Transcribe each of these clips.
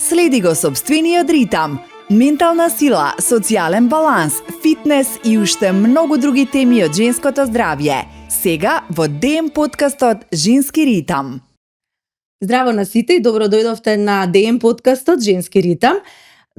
Следи го собствениот ритам, ментална сила, социјален баланс, фитнес и уште многу други теми од женското здравје. Сега во ДМ подкастот Женски ритам. Здраво на сите и добро дојдовте на ДМ подкастот Женски ритам.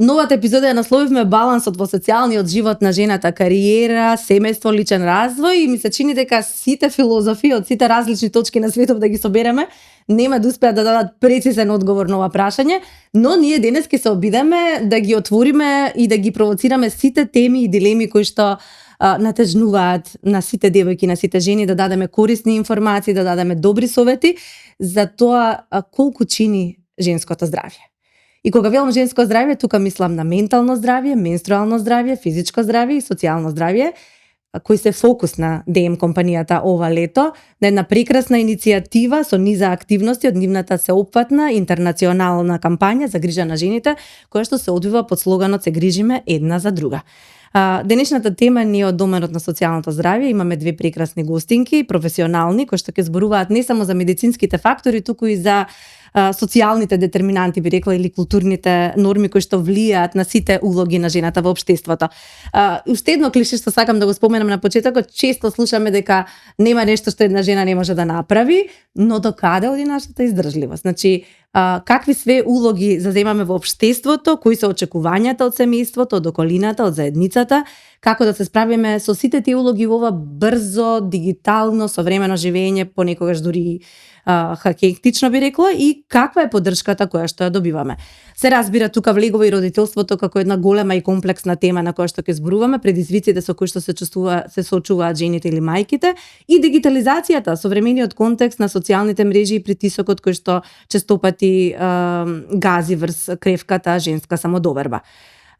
Новата епизода ја насловивме балансот во социјалниот живот на жената, кариера, семејство, личен развој и ми се чини дека сите филозофи од сите различни точки на светот да ги собереме нема да успеат да дадат прецизен одговор на ова прашање, но ние денес ќе се обидеме да ги отвориме и да ги провоцираме сите теми и дилеми кои што натежнуваат на сите девојки, на сите жени, да дадеме корисни информации, да дадеме добри совети за тоа колку чини женското здравје. И кога велам женско здравје, тука мислам на ментално здравје, менструално здравје, физичко здравје и социјално здравје, кои се фокус на ДМ компанијата ова лето, на една прекрасна иницијатива со низа активности од нивната сеопфатна интернационална кампања за грижа на жените, која што се одвива под слоганот "Се грижиме една за друга". Денешната тема ни е од доменот на социјалното здравје. Имаме две прекрасни гостинки, професионални, кои што ќе зборуваат не само за медицинските фактори, туку и за социјалните детерминанти, би рекла, или културните норми кои што влијаат на сите улоги на жената во општеството. Уште едно клише што сакам да го споменам на почетокот, често слушаме дека нема нешто што една жена не може да направи, но до каде оди нашата издржливост? Значи, какви све улоги заземаме во општеството, кои се очекувањата од семејството, од околината, од заедницата, како да се справиме со сите тие улоги во ова брзо, дигитално, современо живење, понекогаш дури хектично би рекла, и каква е поддршката која што ја добиваме. Се разбира, тука влегува и родителството како една голема и комплексна тема на која што ќе зборуваме, предизвиците со кои што се соочуваат жените или мајките, и дигитализацијата, современиот контекст на социјалните мрежи и притисокот кој што честопати гази врз кревката женска самодоверба.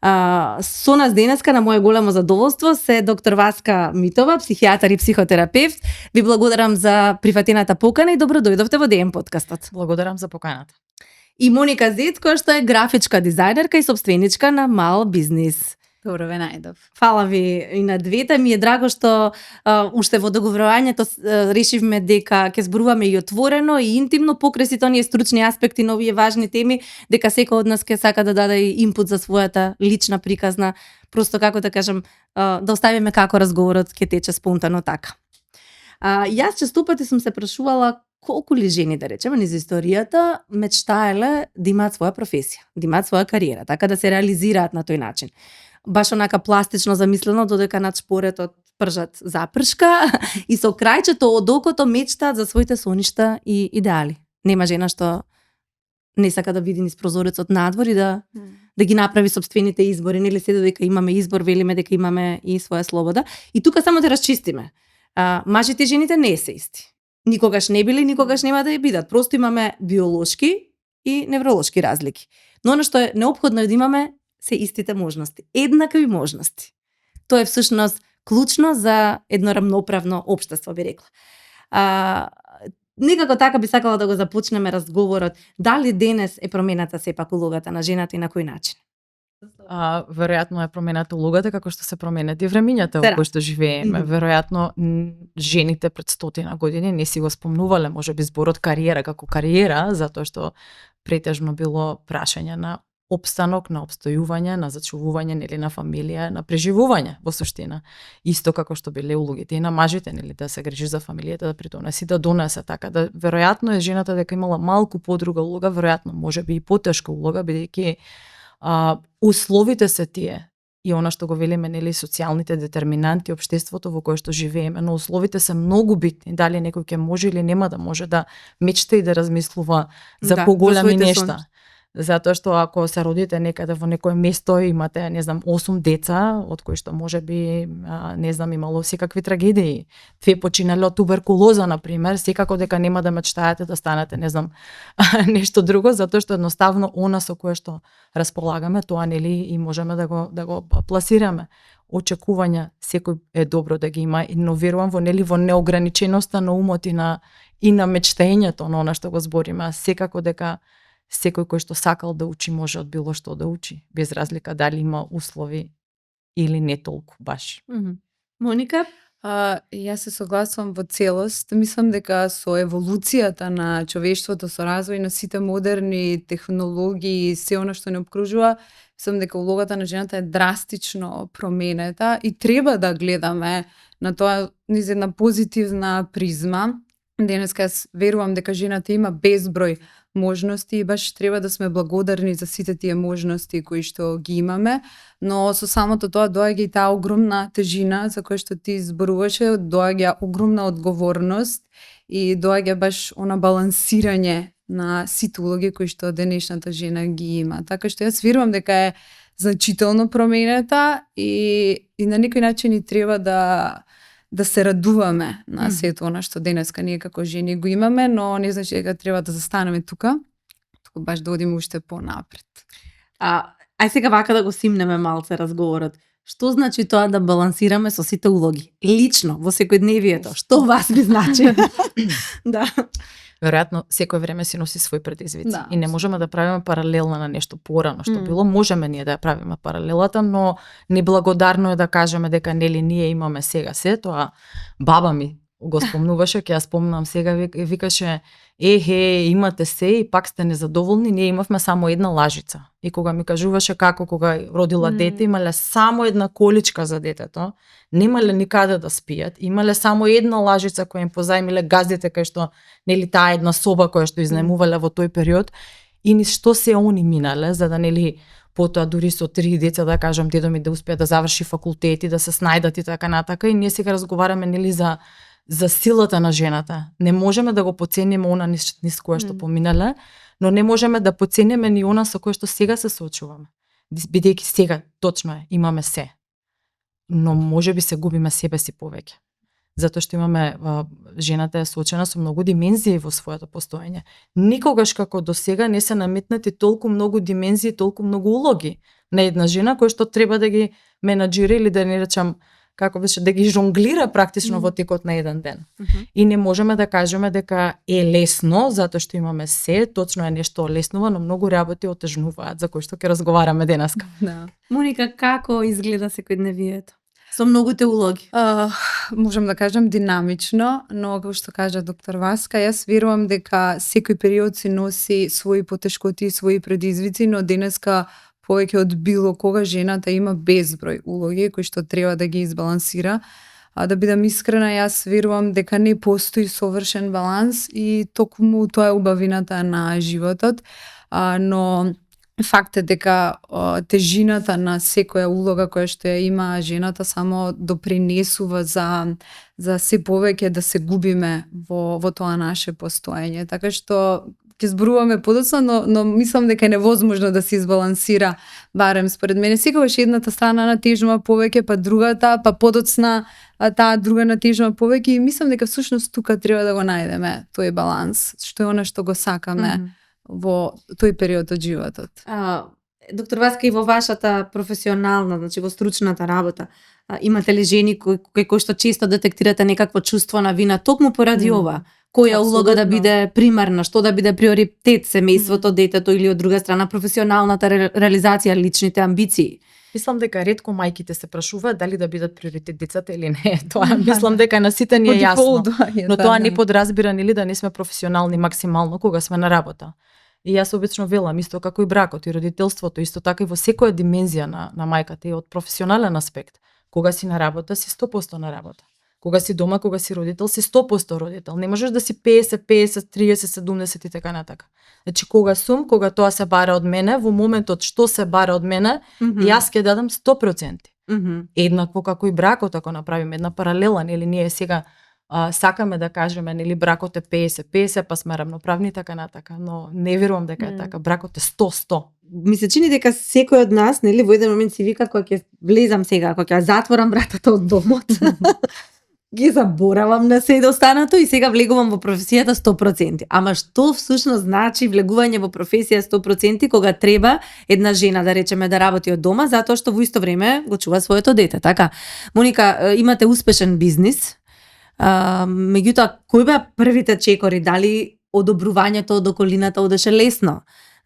Со нас денеска на моје големо задоволство се доктор Васка Митова, психијатар и психотерапевт. Ви благодарам за прифатената покана и добро дојдовте во ДМ подкастот. Благодарам за поканата. И Моника Зец, која што е графичка дизајнерка и собственичка на мал бизнис. Добро ве најдов. Фала ви и на двете. Ми е драго што уште во договорувањето решивме дека ќе зборуваме и отворено и интимно покрај сите оние стручни аспекти на овие важни теми, дека секој од нас ќе сака да даде и инпут за својата лична приказна, просто како да кажам, да оставиме како разговорот ќе тече спонтано така. Јас честопати сум се прашувала колку ли жени, да речеме, низ историјата мечтаеле да имаат своја професија, да имаат своја кариера, така да се реализираат на тој начин. Баш онака пластично замислено, додека над шпоретот пржат запршка и со крајчето од окото мечтаат за своите соништа и идеали. Нема жена што не сака да види низ прозорецот надвор и да ги направи собствените избори, нели се додека имаме избор, велиме дека имаме и своја слобода. И тука само да расчистиме. Мажите и жените не се исти. Никогаш не били, никогаш нема да ја бидат. Просто имаме биолошки и невролошки разлики. Но она што е неопходно е да имаме се истите можности, еднакви можности. Тоа е всушност клучно за едно рамноправно општество, би рекла. Некако така би сакала да го започнеме разговорот. Дали денес е промената сепак улогата на жената и на кој начин? Веројатно е промената улогата како што се променат и времињата во кои што живееме. Веројатно жените пред 100 години не си го спомнувале можеби зборот кариера како кариера, затоа што претежно било прашање на опстанок, на обстојување, на зачувување, нели, на фамилија, на преживување во суштина. Исто како што биле улогите и на мажите, нели, да се грижи за фамилијата, да придонеси, да донесе, така да веројатно е жената дека имала малку подруга улога, веројатно можеби и потешка улога, бидејќи условите се тие и она што го велиме, нели, социјалните детерминанти, општеството во кое што живееме, но условите се многу битни. Дали некој ќе може или нема да може да мечта и да размислува за поголеми нешта. Затоа што ако се родите некаде во некое место и имате, не знам, 8 деца, од кои што можеби, не знам, имало секакви трагедии, 2 починале од туберкулоза, например, секако дека нема да мечтаете да станете, не знам, нешто друго, затоа што едноставно она со кое што располагаме, тоа, нели, и можеме да го пласираме. Очекувања секој е добро да ги има, но верувам во, нели, во неограниченоста на умот и на мечтањето на она што го збориме, секако дека секој кој што сакал да учи може од било што да учи, без разлика дали има услови или не толку баш. Моника? Јас се согласувам во целост. Мислам дека со еволуцијата на човештвото, со развој на сите модерни технологии и се она што не обкружува, мислам дека улогата на жената е драстично променета и треба да гледаме на тоа низ една позитивна призма. Денеска јас верувам дека жената има безброј можности и баш треба да сме благодарни за сите тие можности кои што ги имаме, но со самото тоа доаѓа и таа огромна тежина за која што ти зборуваше, доаѓа огромна одговорност и доаѓа баш она балансирање на сите улоги кои што денешната жена ги има. Така што јас верувам дека е значително променета и на некој начин и треба да се радуваме на сето она што денеска ние како жени го имаме, но не значи дека треба да застанеме тука, туку баш да одиме уште понапред. Ај сега вака да го симнеме малце разговорот. Што значи тоа да балансираме со сите улоги? Лично, во секојдневието, што вас би значи? Да. Веројатно, секој време си носи свој предизвици. Да. И не можеме да правиме паралелна на нешто порано што било. Можеме ние да ја правиме паралелата, но неблагодарно е да кажеме дека нели ние имаме сега се. Тоа баба ми го спомнуваше, ќе ја спомнам сега, викаше имате се и пак сте незадоволни, ние имавме само една лажица. И кога ми кажуваше како кога родила дете, имале само една количка за детето, немале никаде да спијат, имале само една лажица која им позајмиле газдите кај што нели таа една соба која што изнајмувале во тој период и низ што се они минале за да нели потоа дури со 3 деца да кажам дедо ми да успее да заврши факултет и да се снајдат и така натака и ние сега разговараме нели за силата на жената. Не можеме да го поцениме она низ кое што поминале, но не можеме да поцениме ни она со кое што сега се соочуваме. Бидејќи сега точно е, имаме се. Но можеби се губиме себе си повеќе. Затоа што имаме жената е соочена со многу димензии во своето постоење. Никогаш како до сега не се наметнати толку многу димензии, толку многу улоги на една жена која што треба да ги менаџира или да не речам како беше да ги жонглира практично во текот на еден ден. И не можеме да кажеме дека е лесно затоа што имаме се, точно е нешто леснува, но многу работи отежнуваат за кои што ќе разговараме денеска. Да. Моника, како изгледа секојдневието? Со многуте улоги. Можам да кажам динамично, но како што кажа доктор Васка, јас верувам дека секој период си носи своји потешкоти и своји предизвици, но денеска повеќе од било кога жената има безброј улоги кои што треба да ги избалансира. Да бидам искрена, јас верувам дека не постои совршен баланс и токму тоа е убавината на животот, но факт е дека тежината на секоја улога која што ја има жената само допринесува за се повеќе да се губиме во тоа наше постоење. Така што ќе зборуваме подоцна, но мислам дека е невозможно да се избалансира, барем според мене. Секогаш едната страна натежнува повеќе, па другата, па подоцна таа друга натежнува повеќе и мислам дека всушност тука треба да го најдеме тој баланс, што е она што го сакаме во тој период од животот. Доктор Васка, и во вашата професионална, значи во стручната работа, имате ли жени кои што често детектирате некакво чувство на вина токму поради ова? Која улога да биде примарна, што да биде приоритет, семејството, детето или од друга страна професионалната реализација, личните амбиции? Мислам дека ретко мајките се прашуваат дали да бидат приоритет децата или не. Тоа мислам дека на сите ни е јасно. Но тоа не подразбира нели да не сме професионални максимално кога сме на работа. И јас обично велам исто како и бракот и родителството, исто така и во секоја димензија на мајката и од професионален аспект. Кога си на работа, си 100% на работа. Кога си дома, кога си родител, си 100% родител. Не можеш да си 50, 30, 70 и така натака. Значи, кога тоа се бара од мене, во моментот што се бара од мене, јас ќе дадам 100%. Еднакво како и бракот, ако направиме една паралела, нели ние сега сакаме да кажеме, нели бракот е 50-50, па сме равноправни така натака, но не верувам дека е така. Бракот е 100-100. Ми се чини дека секој од нас, нели, во еден момент си вика кога ќе влезам сега, кога ќе затворам вратата од домот. Ги заборавам на се останато и сега влегувам во професијата 100%. Ама што всушност значи влегување во професија 100% кога треба една жена да речеме да работи од дома затоа што во исто време го чува своето дете, така? Моника, имате успешен бизнис. Меѓутоа, кои беа првите чекори? Дали одобрувањето од околината одеше лесно?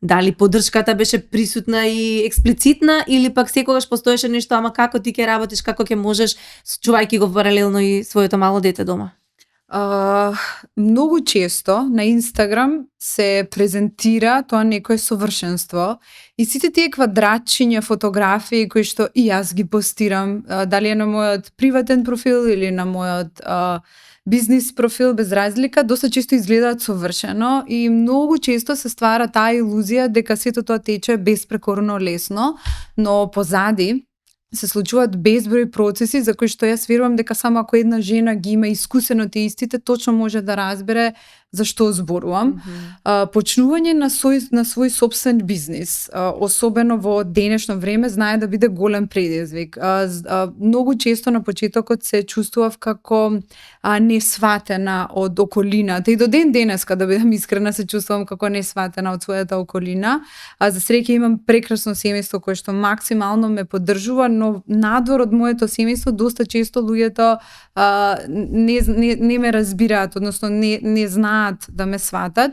Дали поддршката беше присутна и експлицитна или пак секогаш постоеше нешто, ама како ти ќе работиш, како ќе можеш, чувајќи го паралелно и своето мало дете дома? Многу често на Инстаграм се презентира тоа некое совршенство и сите тие квадратчиња фотографии кои што и јас ги постирам, дали е на мојот приватен профил или на мојот бизнис профил, без разлика, доста често изгледаат совршено и многу често се ствара таа илузија дека сето тоа тече беспрекорно лесно, но позади се случуваат безброј процеси за кои што јас верувам дека само ако една жена ги има искусено тие истите, точно може да разбере за што зборувам. Почнување на свој собствен бизнис, особено во денешно време, знае да биде голем предизвик. Многу често на почетокот се чувствував како несватена од околината и до ден денеска, да бидам искрена, се чувствувам како несватена од својата околина. За среќа имам прекрасно семејство кое што максимално ме поддржува, но надвор од моето семејство доста често луѓето не ме разбираат, односно не знаат да ме сватат,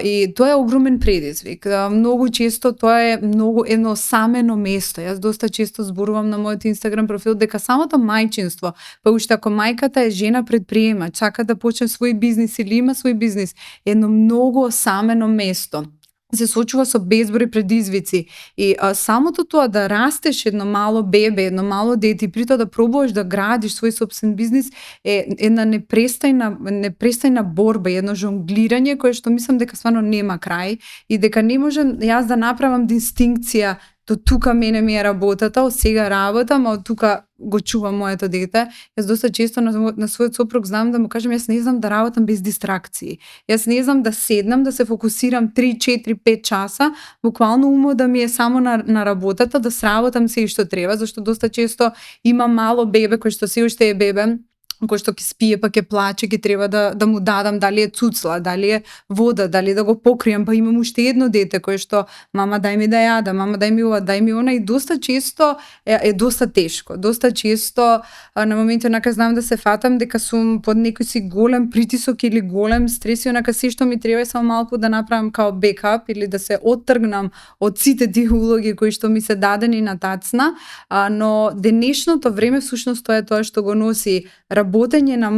и тоа е огромен предизвик. Многу често тоа е многу едно самено место. Јас доста често зборувам на мојот Инстаграм профил дека самото мајчинство, па уште ако мајката е жена предприемач, сака да почне свој бизнис или има свој бизнис, едно многу осамено место. Се соочува со безброј предизвици и самото тоа да растеш едно мало бебе, едно мало дете и при тоа да пробуваш да градиш свој собствен бизнис е една непрестајна борба, едно жонглирање кое што мислам дека стварно нема крај и дека не можам јас да направам дистинкција до тука мене ми е работата, од сега работам, а од тука го чувам моето дете. Јас доста често на својот сопруг знам да му кажам, јас не знам да работам без дистракции. Јас не знам да седнам, да се фокусирам 3, 4, 5 часа, буквално умот да ми е само на работата, да сработам се и што треба, зашто доста често има мало бебе кој што се уште е бебе, кој што ќе спие, па ќе плаче, ќе треба да му дадам, дали е цуцла, дали е вода, дали да го покријам, па имам уште едно дете кое што мама дај ми да јадам, мама дај ми ова, дај ми она и доста често е доста тешко. Доста често на моменти онака знам да се фатам дека сум под некој си голем притисок или голем стрес и онака се што ми треба е само малку да направам као бекап или да се оттргнам од сите тие улоги кои што ми се дадени на тацна, но денешното време всушност тоа е тоа што го носи работење на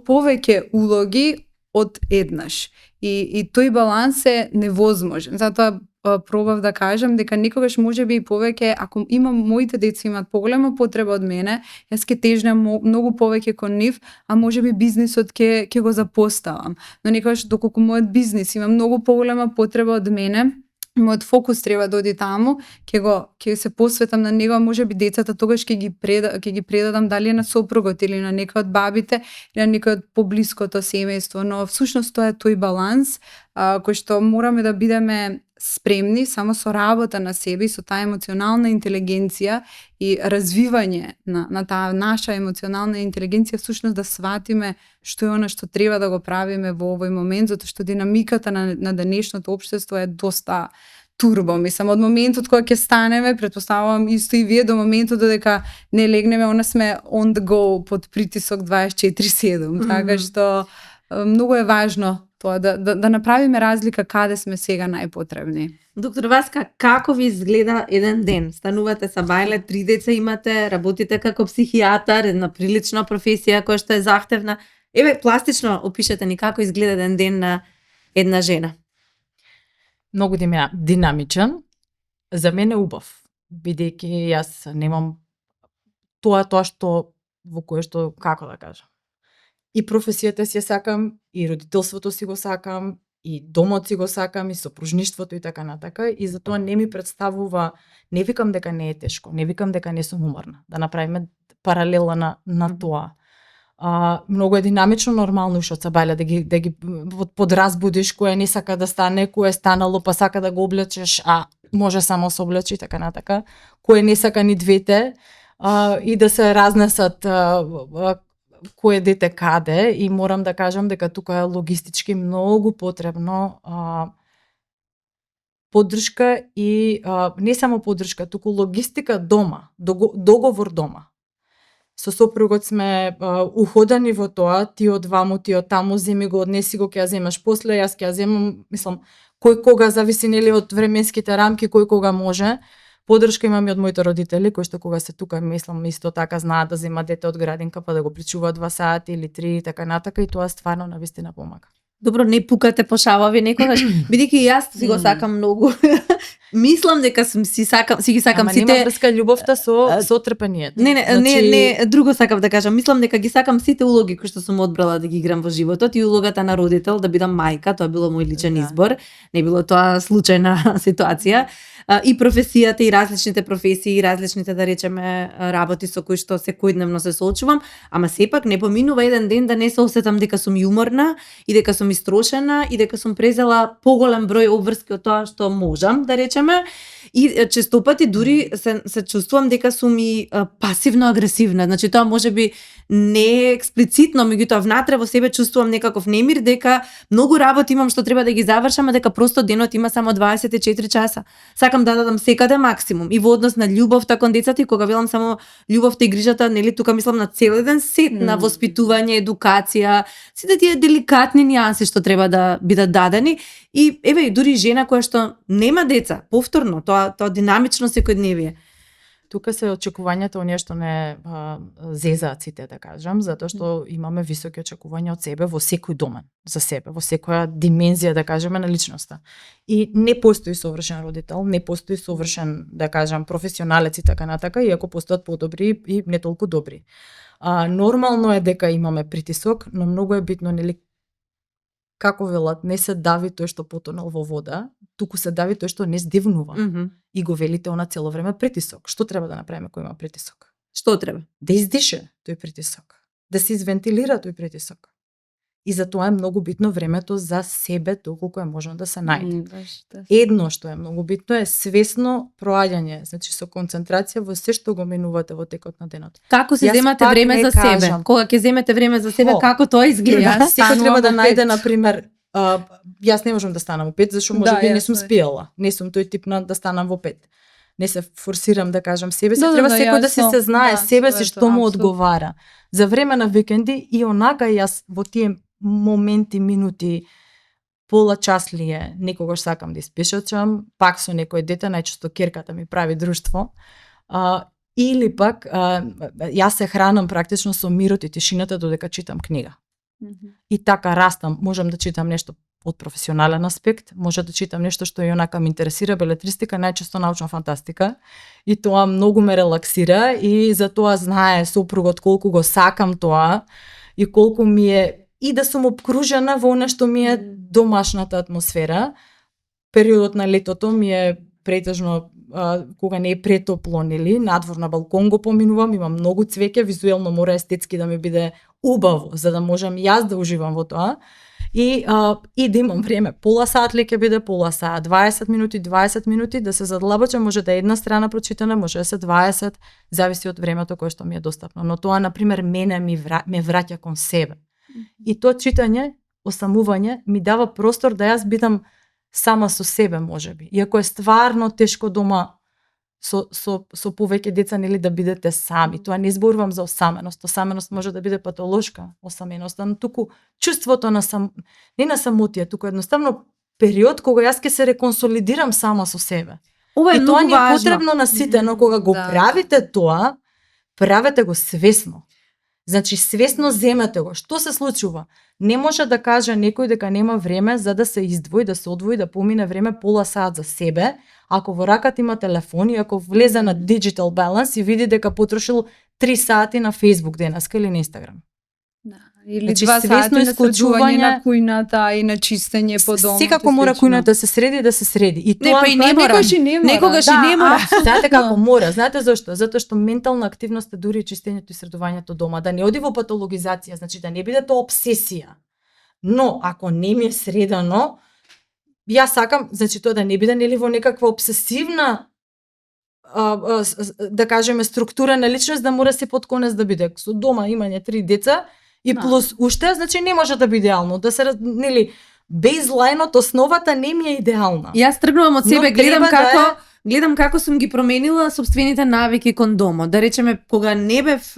повеќе улоги од еднаш. И тој баланс е невозможен. Затоа пробав да кажам дека некогаш можеби и повеќе, ако имам моите деца имаат поголема потреба од мене, јас ќе тежнам многу повеќе кон нив, а можеби бизнисот ќе го запоставам. Но некогаш доколку мојот бизнис има многу поголема потреба од мене, мојот фокус треба да оди таму, ќе се посветам на него, можеби децата тогаш ќе ги предадам дали на сопругот или на некој од бабите или на некој од поблиското семејство, но всушност тоа е тој баланс кој што мораме да бидеме спремни само со работа на себе и со таа емоционална интелигенција и развивање на таа наша емоционална интелигенција, всушност да сватиме што е она што треба да го правиме во овој момент, затоа што динамиката на денешното општество е доста турбо. Мислам, од моментот кога ќе станеме, претпоставувам исто и вие, до моментот додека не легнеме, она сме on the go под притисок 24/7. Така што многу е важно тоа да направиме разлика каде сме сега најпотребни. Доктор Васка, како ви изгледа еден ден? Станувате са бајле, 3 деца имате, работите како психијатар, една прилична професија која што е захтевна. Еве, пластично опишете ни како изгледа еден ден на една жена. Многу динамичен, за мене убав, бидејќи јас немам тоа што во кое што, како да кажам, и професијата си ја сакам, и родителството си го сакам, и домот си го сакам, и сопружништвото и така натака, и затоа не ми представува, не викам дека не е тешко, не викам дека не сум уморна, да направиме паралела на тоа. Многу е динамично, нормално што се бајле да ги подразбудиш, која не сака да стане, кој е станало па сака да го облечеш, а може само се облечи, така натака, кој не сака ни двете, и да се разнесат кој дете каде, и морам да кажам дека тука е логистички многу потребно поддршка и не само поддршка, туку логистика дома, договор дома. Со сопругот сме уходани во тоа, ти од ваму, ти од таму, земи го, однеси го, ќе ја земаш после, јас ќе ја земам, мислам, кој кога зависи нели од временските рамки, кој кога може. Подршка имам и од моите родители, кои што кога се тука, мислам, исто така знаат да земат дете од градинка па да го причуваат 2 сати или 3 и така натака, и тоа стварно навистина помага. Добро, не пукате по шавави некогаш, бидејќи јас си го сакам многу. Мислам дека си ги сакам Ама сите. нема врска љубовта со трпението. Не, друго сакам да кажам. Мислам дека ги сакам сите улоги кои што сум одбрала да ги играм во животот, и улогата на родител, да бидам мајка, тоа било мој личен избор, не било тоа случајна ситуација. И професијата, и различните професии, и различните, да речеме, работи со кои што секојдневно се соочувам, ама сепак не поминува еден ден да не се осетам дека сум јуморна и дека сум истрошена и дека сум презела поголем број обврски од тоа што можам, да речеме. И честопати дури се чувствувам дека сум и пасивно агресивна. Значи тоа можеби не е експлицитно, меѓутоа внатре во себе чувствувам некаков немир дека многу работи имам што треба да ги завршам, а дека просто денот има само 24 часа. Сакам да дадам секаде максимум и во однос на љубовта кон децата, и кога велам само љубовта и грижата, нели тука мислам на цел еден сет на воспитување, едукација, сите тие деликатни нијанси што треба да бидат дадени. И еве дури жена која што нема деца, повторно, тоа динамично секојдневие. Тука се очекувањата оние што не зезаат сите, да кажам, затоа што имаме високи очекувања од себе во секој домен, за себе, во секоја димензија, да кажеме, на личноста. И не постои совршен родител, не постои совршен, да кажам, професионалец и така натака, иако постојат подобри и не толку добри. Нормално е дека имаме притисок, но многу е битно, нели, како велат, не се дави тој што потонал во вода, туку се дави тој што не здивнува. И го велите она цело време притисок. Што треба да направиме кој има притисок? Што треба? Да издише тој притисок, да се извентилира тој притисок. И затоа е многу битно времето за себе, доколку е можно да се најде. Едно што е многу битно е свесно проаѓање, значи со концентрација во се што го минувате во текот на денот. Како се земате време за себе? Кога ќе земете време за себе, како тоа изгледа? Секој треба да најде, например, јас не можам да станам во 5, зашто можеби не сум спиела. Не сум тој тип на да станам во 5. Не се форсирам да кажам себе си, треба секој да се знае себе си што му одговара. За време на викенди и онака јас во тие моменти, минути, пола час ли е, некогаш сакам да испишачам, пак со некој дете, најчесто керката ми прави друштво, или пак јас се хранам практично со мирот и тишината додека читам книга. И така растам, можам да читам нешто од професионален аспект, може да читам нешто што и онака ме интересира, белетристика, најчесто научна фантастика, и тоа многу ме релаксира, и за тоа знае сопругот колку го сакам тоа и колку ми е и да сум обкружена во она што ми е домашната атмосфера. Периодот на летото ми е претежно кога не е претопло, нели, надвор на балкон го поминувам, имам многу цвеќе, визуелно мора естетски да ми биде убаво, за да можам јас да уживам во тоа. И да имам време, пола сат ли ќе биде, пола сат, 20 минути, да се задлабочам, може да е една страна прочитана, може да се 20, зависи од времето кое што ми е достапно. Но тоа, например, мене ме враќа кон себе. И тоа читање, осамување, ми дава простор да јас бидам сама со себе, можеби. Иако е стварно тешко дома со повеќе деца, нели, да бидете сами. Тоа не зборувам за осаменост. Осаменост може да биде патолошка осаменост, но туку чувството на не на самотија, туку едноставно период кога јас ќе се реконсолидирам сама со себе. Ова е и тоа многу ни е важно. потребно на сите, но кога го правите тоа, правете го свесно. Значи, свесно земете го. Што се случува? Не може да каже некој дека нема време за да се издвои, да се одвои, да помине време пола сат за себе, ако во раката има телефон и ако влезе на Digital Balance и види дека потрошил 3 сати на Facebook денеска или на Instagram. Или Значи, 2 свесно сати на средување на исклучување- кујната и на чистење по домот. Секако и мора слично. кујната да се среди, И тоа па и не мора. Некогаш и не мора. Некогаш и не мора. Знаете како мора? Знаете зашто? Затоа што ментална активност е дури чистењето и средувањето дома, да не оди во патологизација, значи да не биде тоа обсесија. Но ако не ми е средано, јас сакам, значи тоа да не биде нели во некаква обсесивна да кажеме структура на личност, да мора се под конец да биде со дома имање 3 деца и плюс уште, значи не може да биде идеално, да се нели бейзлайнот, основата не ми е идеална. Јас тргнувам од Но себе, гледам треба да како гледам како сум ги променила собствените навики кон домот. Да речеме, кога не бев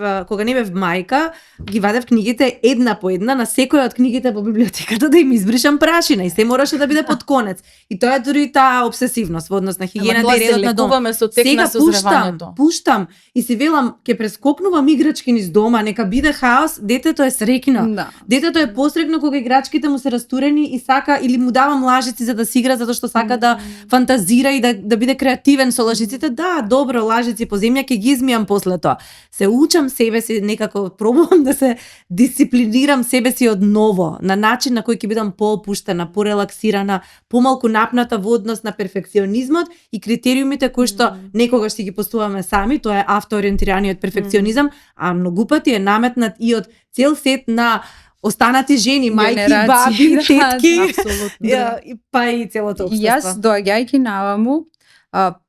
мајка, ги вадев книгите една по една на секоја од книгите во библиотеката да им избришам прашина и се мораше да биде под конец. И тоа е дури таа обсесивност во однос на хигиената и редот на дом. Со тек на созревањето. Пуштам и си велам, ќе прескокнувам играчки низ дома, нека биде хаос, детето е среќно. Да. Детето е посрекно кога играчките му се растурени и сака, или му давам лажици за да си игра затоа што сака да фантазира и да биде креативен со лажиците. Да, добро, лажици по земја ќе ги измијам после тоа. Се учам себе си, некако пробувам да се дисциплинирам себе си одново, на начин на кој ќе бидам поопуштена, порелаксирана, помалку напната во однос на перфекционизмот и критериумите кои што некогаш си ги поставуваме сами, тоа е автоориентираниот перфекционизам, а многу пати е наметнат и од цел сет на останати жени, мајки, баби, тетки, па и целото општество. Јас, доаѓајќи наваму,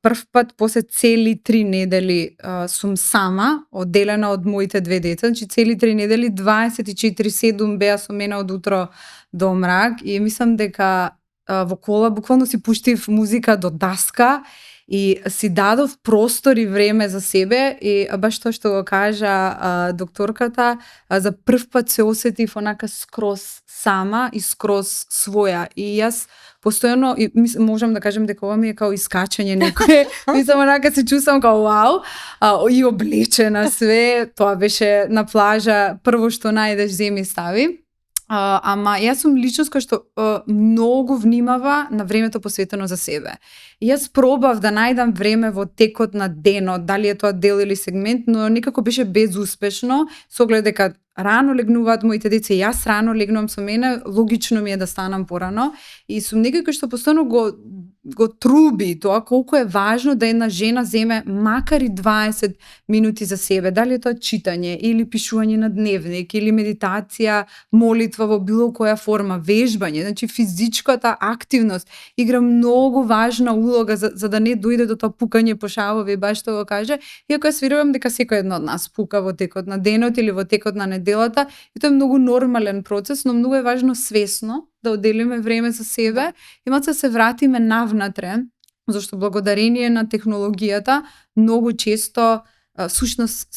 прв пат после цели 3 недели сум сама, одделена од моите две деца, значи цели 3 недели 24/7 беа со мене од утро до мрак и мислам дека во кола буквално си пуштив музика до даска и си дадов простор и време за себе и баш тоа што го кажа докторката, за прв пат се осетив онака скроз сама и скроз своја и јас постојано можам да кажем дека ова ми е као искачање некое, мислам онака се чувствам као вау, и облечена све, тоа беше на плажа, прво што најдеш земи стави. Ама јас сум личност која што многу внимава на времето посветено за себе. И јас пробав да најдам време во текот на денот, дали е тоа дел или сегмент, но некако беше безуспешно, со оглед дека рано легнуваат моите деца, јас рано легнувам со мене, логично ми е да станам порано и сум некој кој што постојано го труби тоа колку е важно да една жена земе макар и 20 минути за себе, дали е тоа читање или пишување на дневник или медитација, молитва во било која форма, вежбање, значи физичката активност игра многу важна улога за да не дојде до тоа пукање по шавови, баш што го каже, иако јас верувам дека секој едно од нас пука во текот на денот или во текот на неделата и тоа е многу нормален процес, но многу е важно свесно да оделиме време за себе и малку се вратиме навнатре, зашто благодарение на технологијата многу често всушност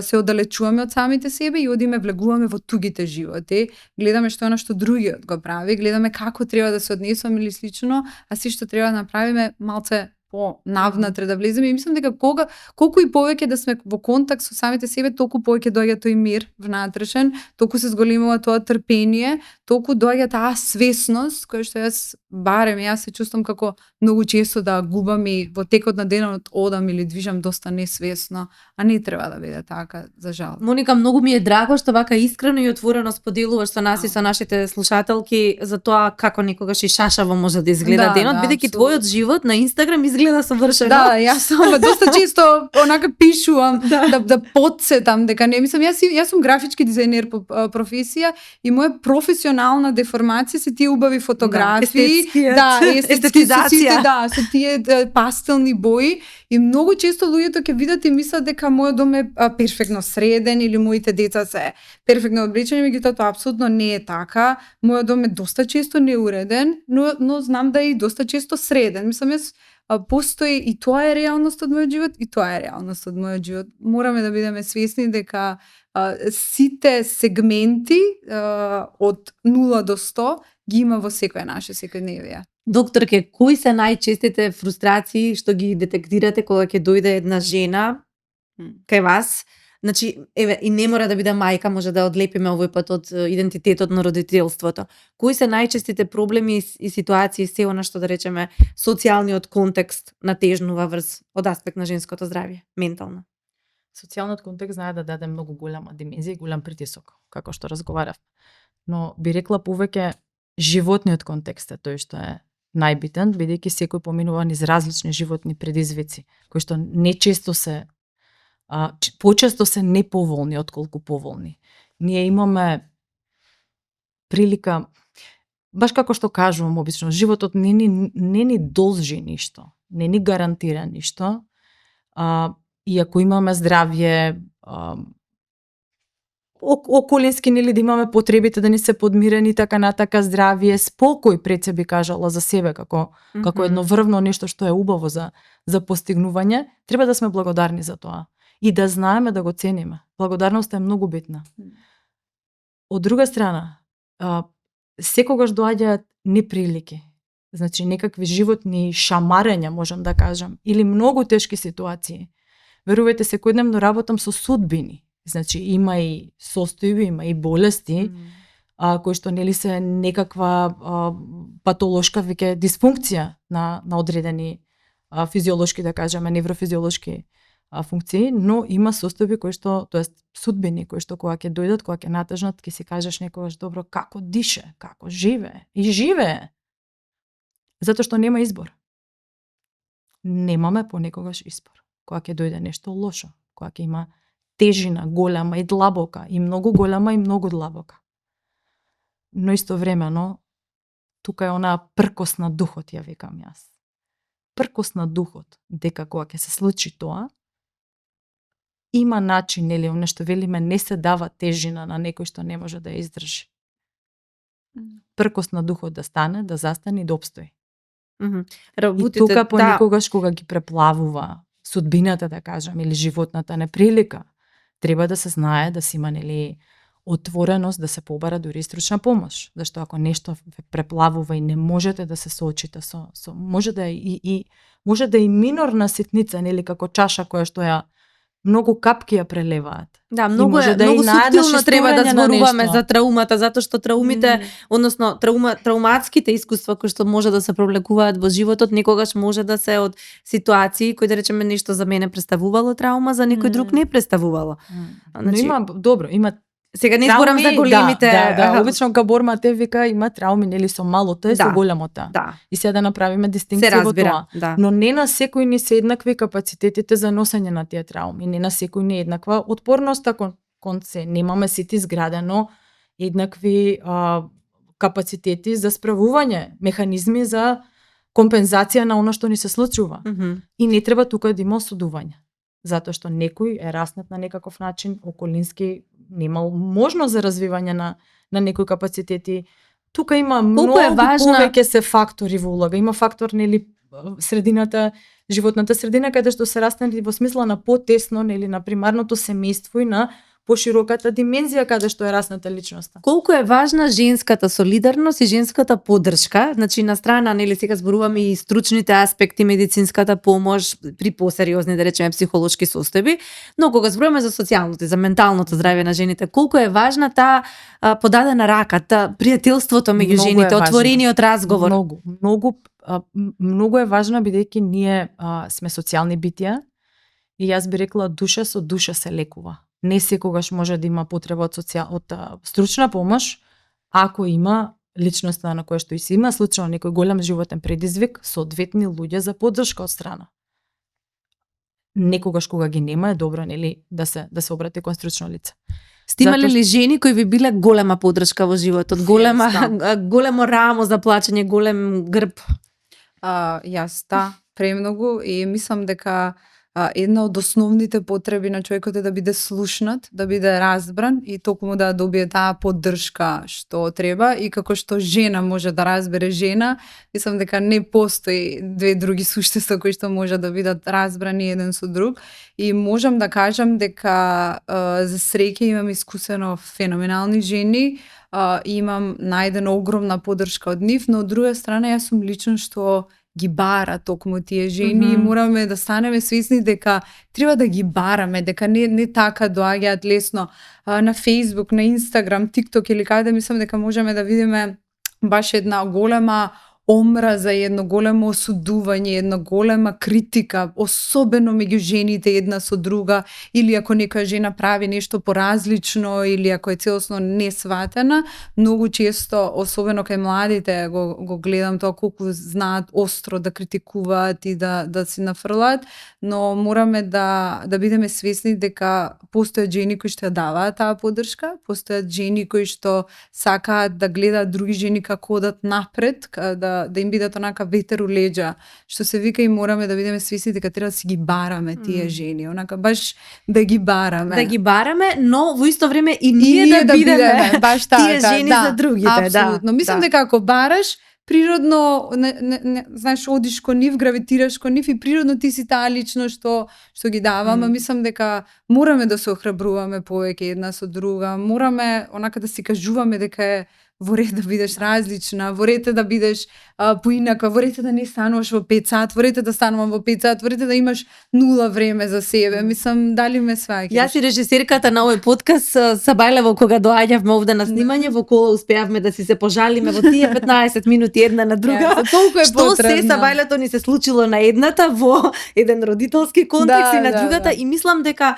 се оддалечуваме од самите себе и одиме влегуваме во тугите животи, гледаме што е она што другиот го прави, гледаме како треба да се однесуваме или слично, а се што треба да направиме малце по навнатре да влеземе и мислам дека колку и повеќе да сме во контакт со самите себе, толку повеќе доаѓа тој мир внатрешен, толку се зголемува тоа трпение, толку доаѓа таа свесност која што јас се чувствам како многу често да губам и во текот на денот одам или движам доста несвесно, а не треба да биде така, за жал. Моника, многу ми е драго што вака искрено и отворено споделуваш со нас и со нашите слушателки за тоа како некогаш и шашаво може да изгледа денот, бидејќи твојот живот на Инстаграм изгледа совршено. Да, јас доста често онака пишувам да потсетам дека не мислам, јас сум графички дизајнер по професија и моја професионална деформација се тие убави фотографии, естетизација, со тие пастелни бои и многу често луѓето ќе видат и мислат дека мојот дом е перфектно среден или моите деца се перфектно облечени, меѓутоа тоа апсолутно не е така. Мојот дом е доста често неуреден, но знам да е и доста често среден. Мислам, јас постои и тоа е реалност од мојот живот и тоа е реалност од мојот живот. Мораме да бидеме свесни дека сите сегменти од 0 до 100 ги има во секоја наше секојдневие. Докторке, кои се најчестите фрустрации што ги детектирате кога ќе дојде една жена кај вас? Значи, еве, и не мора да биде мајка, може да одлепиме овој пат од идентитетот на родителството. Кои се најчестите проблеми и ситуации, се она што да речеме социјалниот контекст натежнува врз од аспект на женското здравје, ментално? Социјалниот контекст знае да даде многу голема димензија и голем притисок, како што разговарав. Но би рекла повеќе животниот контекст е тој што е најбитен, бидејќи секој поминува низ различни животни предизвици, кои што нечесто се почесто се неповолни отколку поволни. Ние имаме прилика, баш како што кажувам обично, животот не ни должи ништо, не ни гарантира ништо, и ако имаме здравје, околински, нели, да имаме потребите да ни се подмирени, така натака, здравие, спокој пред се би кажала за себе како едно врвно нешто што е убаво за постигнување, треба да сме благодарни за тоа и да знаеме да го цениме. Благодарноста е многу битна. Од друга страна, секогаш доаѓаат неприлики. Значи некакви животни шамарења, можам да кажам, или многу тешки ситуации. Верувајте, секојдневно работам со судбини. Значи има и состојби, има и болести, кои што нели се некаква патолошка веќе дисфункција на одредени физиолошки, да кажеме, неврофизиолошки функции, но има состојби кои што, тоест судбини кои што кога ќе дојдат, кога ќе натежнат, ќе си кажеш некогаш добро како дише, како живее и живее. Затоа што нема избор. Немаме понекогаш избор. Кога ќе дојде нешто лошо, кога ќе има тежина голема и длабока, и многу голема и многу длабока. Но истовремено, тука е онаа пркос на духот, ја викам јас. Пркос на духот, дека кога ќе се случи тоа, има начин, нели, нешто велиме, не се дава тежина на некој што не може да ја издржи. Пркос на духот да стане, да застане и да обстои. И тука понекогаш кога ги преплавува судбината, да кажам, или животната неприлика, треба да се знае да се има, нели, отвореност да се побара дури и стручна помош. Зашто ако нешто преплавува и не можете да се соочите со може да е и минорна ситница, нели, како чаша која што ја многу капки ја прелеваат. Да, многу суптилно треба да зборуваме за траумата, затоа што траумите, односно трауматските искуства кои што може да се провлекуваат во животот, некогаш може да се од ситуации кои, да речеме, нешто за мене представувало траума, за некој друг не представувало. Значи, но има сега не зборам за големите. Да, обично Габор те вика има трауми, нели, со малото и со големото. Да. И сега да направиме дистинкција во тоа. Да. Но не на секој не се еднакви капацитетите за носење на тие трауми, не на секој не е еднаква отпорноста кон се. Немаме сите изградено еднакви капацитети за справување, механизми за компензација на она што ни се случува. И не треба тука да има осудување. Затоа што некој е раснат на некаков начин, околински немал можност за развивање на некои капацитети. Тука има многу повеќе се фактори во улога. Има фактор, нели, средината, животната средина, каде што се раснати во смисла на потесно, нели, на примарното семејство и на пошироката димензија каде што е расната личноста. Колку е важна женската солидарност и женската поддршка, значи на страна, нели, сега зборуваме и стручните аспекти, медицинската помош при посериозни, да речеме, психолошки состојби, но кога зборуваме за социјалното и за менталното здравје на жените, колку е важна таа подадена рака, таа пријателството меѓу жените, отворениот разговор. Многу е важно, бидејќи ние сме социјални битија и јас би рекла душа со душа се лекува. Не секогаш може да има потреба од стручна помош, ако има личноста на која што и се има случајно некој голем животен предизвик, соодветни луѓе за поддршка од страна. Некогаш кога ги нема е добро, нели, да се обрати кон стручно лице. Сте имале ли жени кои ви биле голема поддршка во животот, големо рамо за плачење, голем грб? Јас премногу, и мислам дека една од основните потреби на човекот е да биде слушнат, да биде разбран и токму да добие таа поддршка што треба. И како што жена може да разбере жена, мислам дека не постои две други суштества кои што може да бидат разбрани еден со друг. И можам да кажам дека за среќа имам искусено феноменални жени, имам најдена огромна поддршка од нив, но од друга страна јас сум лично што ги бара токму тие жени и мораме да станеме свесни дека треба да ги бараме, дека не така доаѓаат лесно на Facebook, на Instagram, TikTok или каде. Мислам дека можеме да видиме баш една голема омраза, едно големо осудување, една голема критика, особено меѓу жените една со друга, или ако некоја жена прави нешто поразлично или ако е целосно несватена. Многу често, особено кај младите, го гледам тоа колку знаат остро да критикуваат и да си нафрлаат, но мораме да бидеме свесни дека постојат жени кои што ја даваат таа поддршка, постојат жени кои што сакаат да гледаат други жени како одат напред, да им бидат онака ветер у леđa, што се вика и мораме да бидеме свесни дека треба да си ги бараме тие жени, онака баш да ги бараме. Да ги бараме, но во исто време и ние да бидеме баш тие жени за другите. Апсолутно. Мислам дека ако бараш, природно, знаеш, одиш кон нив, гравитираш кон нив и природно ти си таа личност што ги дава, ама мислам дека мораме да се охрабруваме повеќе една со друга, мораме онака да си кажуваме дека е во ред да бидеш различна, во ред да бидеш поинаква, во ред да не стануваш во 5 сат, во ред да станувам во 5 сат, во ред да имаш 0 време за себе. Мислам, дали ме сваќаш? Јас и режисерката на овој подкаст са бајлево кога доаѓавме овде на снимање, во кола успеавме да си се пожалиме во тие 15 минути една на друга. Толку е што потребно. се сабајлето ни се случило на едната во еден родителски контекст и на другата и мислам дека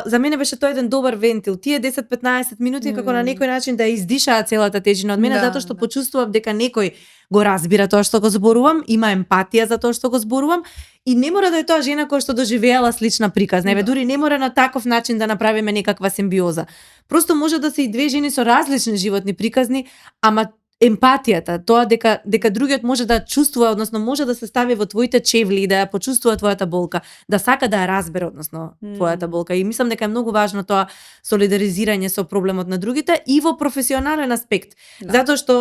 за мене беше тоа еден добар вентил. Тие 10-15 минути како на некој начин да издишаа целата тежина од мене, затоа што почувствував дека некој го разбира тоа што го зборувам, има емпатија за тоа што го зборувам и не мора да е тоа жена која што доживеала слична приказна. Еве дури не мора на таков начин да направиме некаква симбиоза. Просто може да се и две жени со различни животни приказни, ама емпатијата, тоа дека другиот може да чувствува, односно може да се стави во твоите чевли и да ја почувствува твојата болка, да сака да ја разбере, односно твојата болка. И мислам дека е многу важно тоа солидаризирање со проблемот на другите и во професионален аспект. Затоа што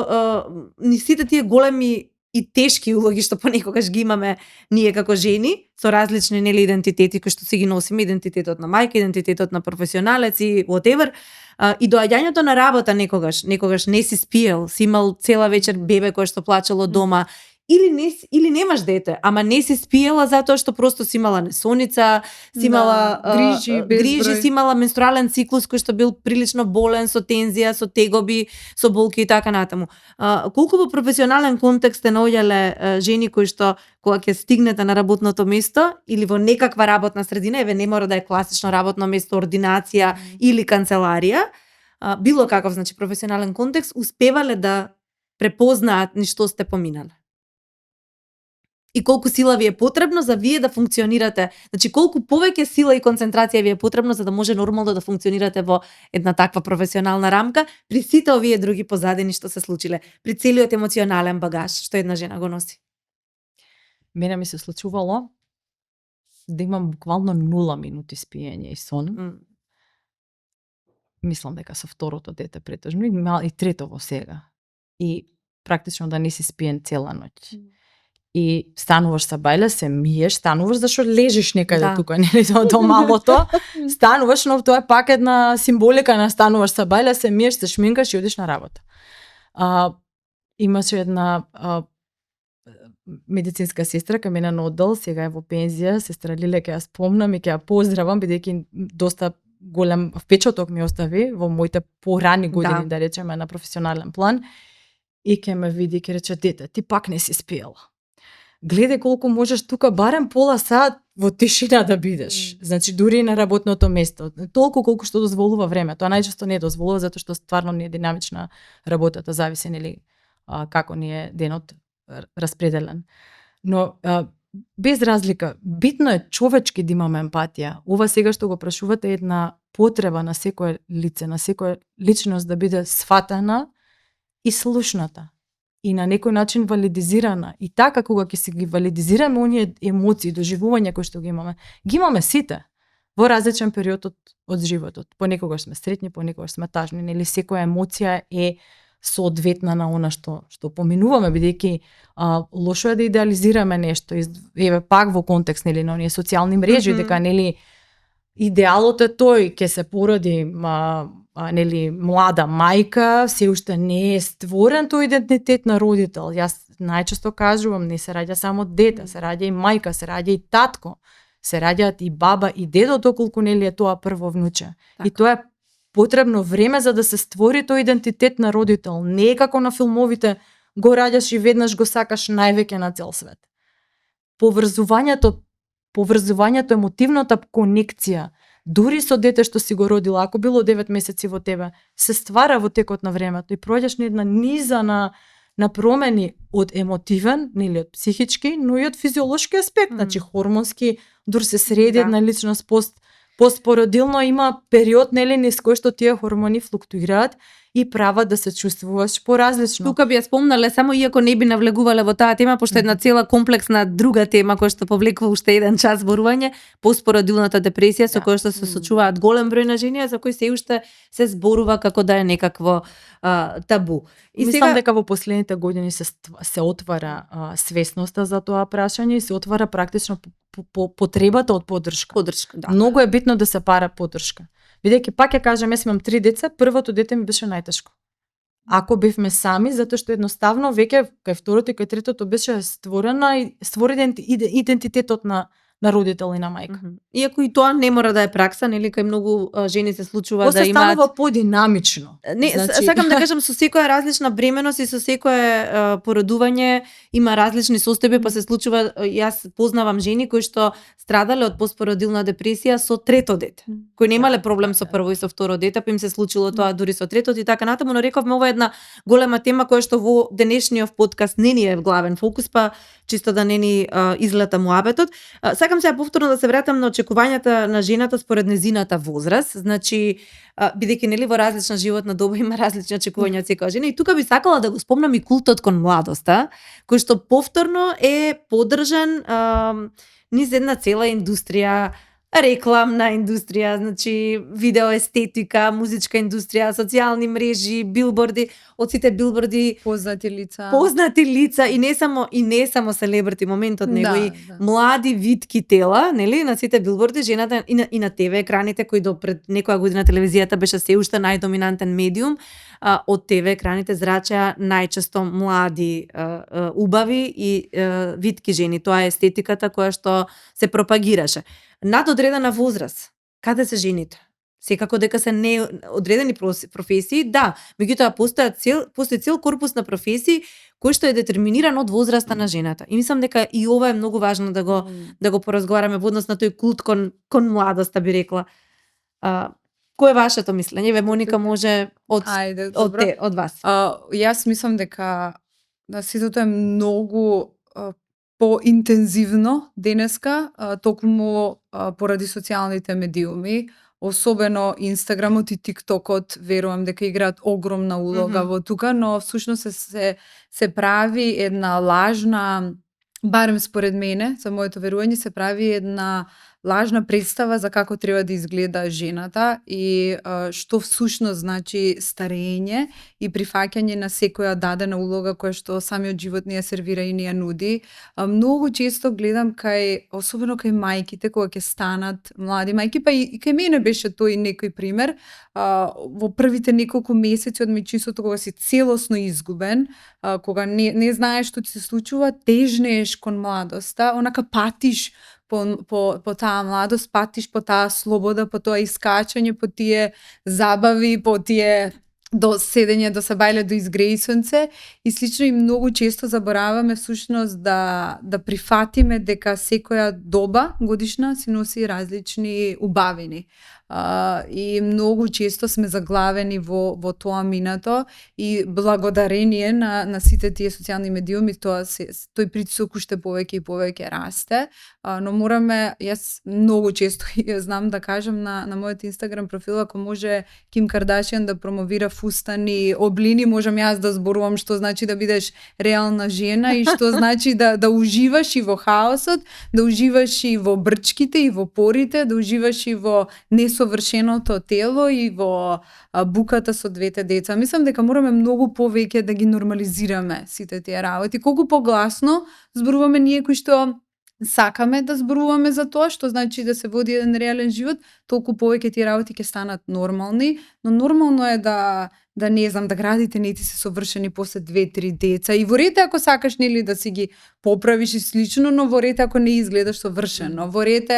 ни сите тие големи и тешки улоги што понекогаш ги имаме ние како жени со различни идентитети кои што си ги носиме, идентитетот на мајка, идентитетот на професионалец и whatever. И доаѓањето на работа некогаш не си спиел, си имал цела вечер бебе кое што плачело дома, или немаш дете, ама не си спиела затоа што просто си имала несоница, си имала грижи, си имала менструален циклус кој што бил прилично болен, со тензија, со тегоби, со болки и така натаму. Колку во професионален контекст сте наоѓале жени кои што кога ќе стигнете на работното место или во некаква работна средина, еве не мора да е класично работно место, ординација или канцеларија, било каков значи професионален контекст, успевале да препознаат ни што сте поминале? И колку сила ви е потребно за вие да функционирате. Значи, колку повеќе сила и концентрација ви е потребно за да може нормално да функционирате во една таква професионална рамка, при сите овие други позадини што се случиле, при целиот емоционален багаж што една жена го носи. Мене ми се случувало да имам буквално 0 минути спиење и сон. Мислам дека со второто дете претежно и третово сега. И практично да не си спиен цела ноќ. И стануваш са бајле, се миеш, стануваш зашто лежиш некаде тука, нели до малото. Стануваш, но тоа е пак една символика на стануваш са бајле, се миеш, се шминкаш и одиш на работа. Имаше една медицинска сестра кај мене на оддел, сега е во пензија, сестра Лиле, ќе ја спомнам и ќе ја поздравам, бидејќи доста голем впечаток ми остави во моите порани години, да речеме, на професионален план. И ќе ме види и ќе рече, дете, ти пак не си спиела. Гледај колку можеш тука барем пола сат во тишина да бидеш. Значи дури на работното место. Толку колку што дозволува време. Тоа најчесто не дозволува затоа што стварно не е динамична работата, зависи нели како ни е денот распределен. Но без разлика, битно е човечки да имаме емпатија. Ова сега што го прашувате е една потреба на секое лице, на секоја личност да биде сватена и слушната. И на некој начин валидизирана. И така кога ќе си ги валидизираме оние емоции, доживувања кои што ги имаме сите во различен период од животот. Понекогаш сме среќни, понекогаш сме тажни, нели секоја емоција е соодветна на она што поминуваме, бидејќи лошо е да идеализираме нешто. Еве пак во контекст нели на оние социјални мрежи, дека нели идеалот е тој, ќе се породи нели млада мајка, се уште не е створен тој идентитет на родител. Јас најчесто кажувам, не се раѓа само дете, се раѓа и мајка, се раѓа и татко, се раѓаат и баба и дедо, доколку нели е тоа прво внуче. И тоа е потребно време за да се створи тој идентитет на родител. Не е како на филмовите, го раѓаш и веднаш го сакаш највеќе на цел свет. Поврзувањето, емотивната конекција, дури со дете што си го родила, ако било 9 месеци во тебе, се ствара во текот на времето и проđаш на една низа на промени од емотивен, нели од психички, но и од физиолошки аспект, значи хормонски, дур се среди една личност Постпородилно има период, нели, низ кој што тие хормони флуктуираат и прават да се чувствуваш поразлично. Тука би ја спомнале, само иако не би навлегувале во таа тема, пошто една цела комплексна друга тема која што повлекува уште еден час зборување, постпородилната депресија со која што се сочуваат голем број на жени, за кои се уште се зборува како да е некакво табу. И мислам дека во последните години се отвара свесноста за тоа прашање и се отвара практично потребата од поддршка. Поддршка, да. Многу е битно да се пара поддршка. Бидејќи пак ќе кажам, јас имам 3 деца, првото дете ми беше најтешко. Ако бевме сами, затоа што едноставно веќе кај второто и кај третото беше створен идентитетот на родител и на мајка. Иако и тоа не мора да е пракса, нели, кај многу жени се случува После да имаат станува подинамично. Не, сакам да кажам, со секоја различна бременост и со секое породување има различни состојби, па се случува, јас познавам жени кои што страдале од постпородилна депресија со трето дете, кои немале проблем со прво и со второ дете, па им се случило тоа дури со третото и така натаму, но рековме ова е една голема тема која што во денешниот подкаст не ни е главен фокус, па чисто да не ни излета муабетот. Сакам сега повторно да се вратам на очекувањата на жената според незината возраст, значи бидејќи нели во различна животна доба има различни очекувања од секоја жена и тука би сакала да го спомнам и култот кон младоста, кој што повторно е поддржан низ една цела индустрија, рекламна индустрија, значи видеоестетика, музичка индустрија, социјални мрежи, билборди, од сите билборди познати лица и не само селебрити моментот, него и млади витки тела, нели, на сите билборди, жената и на ТВ екраните кои до пред некоја година телевизијата беше се уште најдоминантен медиум, од ТВ екраните зрачеа најчесто млади, убави и витки жени. Тоа е естетиката која што се пропагираше. Над одредена возраст, каде се жените? Секако дека се неодредени професии, да, меѓутоа постои цел корпус на професии кој што е детерминиран од возраста на жената. И мислам дека и ова е многу важно да го поразговараме во однос на тој култ кон младоста, би рекла. Кој е вашето мислење? Ве, Моника, може од вас. Јас мислам дека ситото е многу поинтензивно денеска, токму поради социјалните медиуми, особено Инстаграмот и ТикТокот, верувам дека играат огромна улога во тука, но всушност се прави една лажна, барем според мене, за моето верување, се прави една лажна представа за како треба да изгледа жената и што всушност значи старење и прифаќање на секоја дадена улога која што самиот живот ни ја сервира и ни ја нуди. Многу често гледам особено кај мајките кога ќе станат млади мајки, па и кај мене беше тој некој пример, во првите неколку месеци од мајчинството кога си целосно изгубен, кога не знаеш што ти се случува, тежнееш кон младоста, онака патиш по таа младост, патиш по таа слобода, по тоа искачање, по тие забави, по тие до седење, до сабајле, до изгреи сонце и слично, и многу често забораваме всушност да прифатиме дека секоја доба годишна си носи различни убавини. И многу често сме заглавени во тоа минато и благодарение на сите тие социјални медиуми тој притисок уште повеќе и повеќе расте, но мораме, јас многу често знам да кажам на мојот Инстаграм профил, ако може Ким Кардашијан да промовира фустани, облини, можам јас да зборувам што значи да бидеш реална жена и што значи да уживаш и во хаосот, да уживаш и во брчките и во порите, да уживаш и во несовршеното тело и во буката со двете деца. Мислам дека мораме многу повеќе да ги нормализираме сите тие работи. Колку погласно зборуваме ние кои што сакаме да зборуваме за тоа, што значи да се води еден реален живот, толку повеќе тие работи ќе станат нормални, но нормално е да не знам, да градите не ти се совршени после 2-3 деца. И во ред ако сакаш нели да си ги поправиш и слично, но во ред ако не изгледаш совршено. Во ред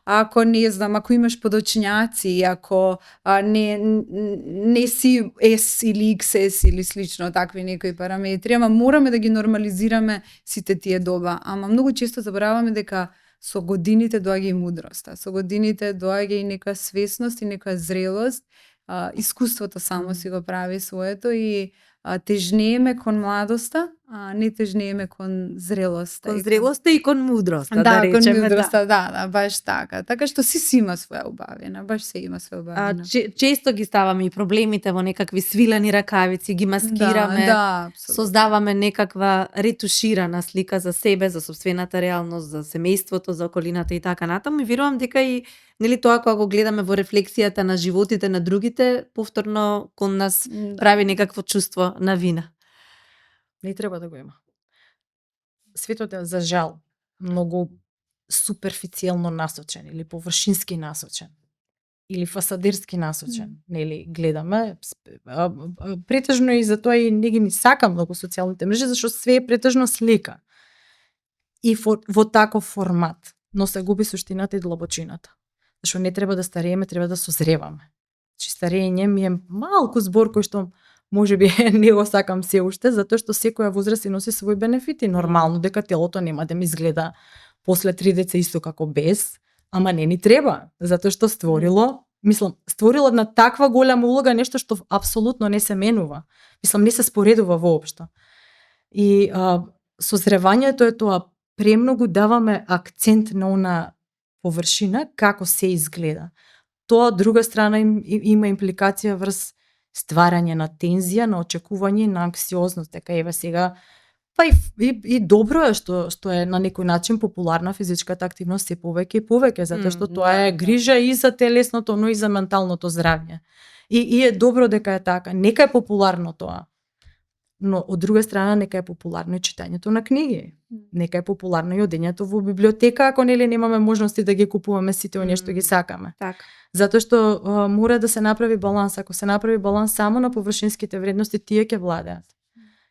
ако не знам, ако имаш подочњаци, ако не си S или XS или слично, такви некои параметри, ама мораме да ги нормализираме сите тие доба. Ама многу често забораваме дека со годините доаѓа и мудроста. Со годините доаѓа и нека свесност и нека зрелост. Искуството само си го прави своето и тежнееме кон младоста, не тежнееме кон зрелоста. Кон зрелоста и кон мудроста, Да, да кон речеме, мудроста, да, баш така. Така што си има своја убавина, баш се има своја убавина. Често ги ставаме и проблемите во некакви свилени ракавици, ги маскираме, Да, апсолутно. создаваме некаква ретуширана слика за себе, за сопствената реалност, за семејството, за околината и така натаму. И верувам дека и нели тоа кога го гледаме во рефлексијата на животите на другите, повторно кон нас прави некакво чувство на вина. Не треба да го има. Светот е, за жал, многу суперфицијално насочен или површински насочен или фасадерски насочен, нели, гледаме. Претежно и затоа и не ги ни сакам многу социјалните мрежи, зашто све е претежно слика. И во таков формат, но се губи суштината и длабочината. Зашто не треба да старееме, треба да созреваме. Значи старење ми е малку збор кој што можеби не го сакам се уште, затоа што секоја возраст си носи своји бенефити. Нормално дека телото нема да ми изгледа после 3 деца исто како без, ама не ни треба, затоа што створило на таква голема улога нешто што апсолутно не се менува. Не се споредува воопшто. И созревањето е тоа, премногу даваме акцент на она површина како се изгледа. Тоа од друга страна има импликација врз стварање на тензија, на очекување, на анксиозност, дека еве сега па и добро е што е на некој начин популарна физичката активност се повеќе и повеќе, затоа што тоа е грижа и за телесното, но и за менталното здравје. И е добро дека е така. Нека е популарно тоа. Но од друга страна нека е популарно и читањето на книги. Нека е популарно и одењето во библиотека, ако нели немаме можности да ги купуваме сите оние што ги сакаме. Така. Затоа што мора да се направи баланс. Ако се направи баланс само на површинските вредности, тие ќе владеат.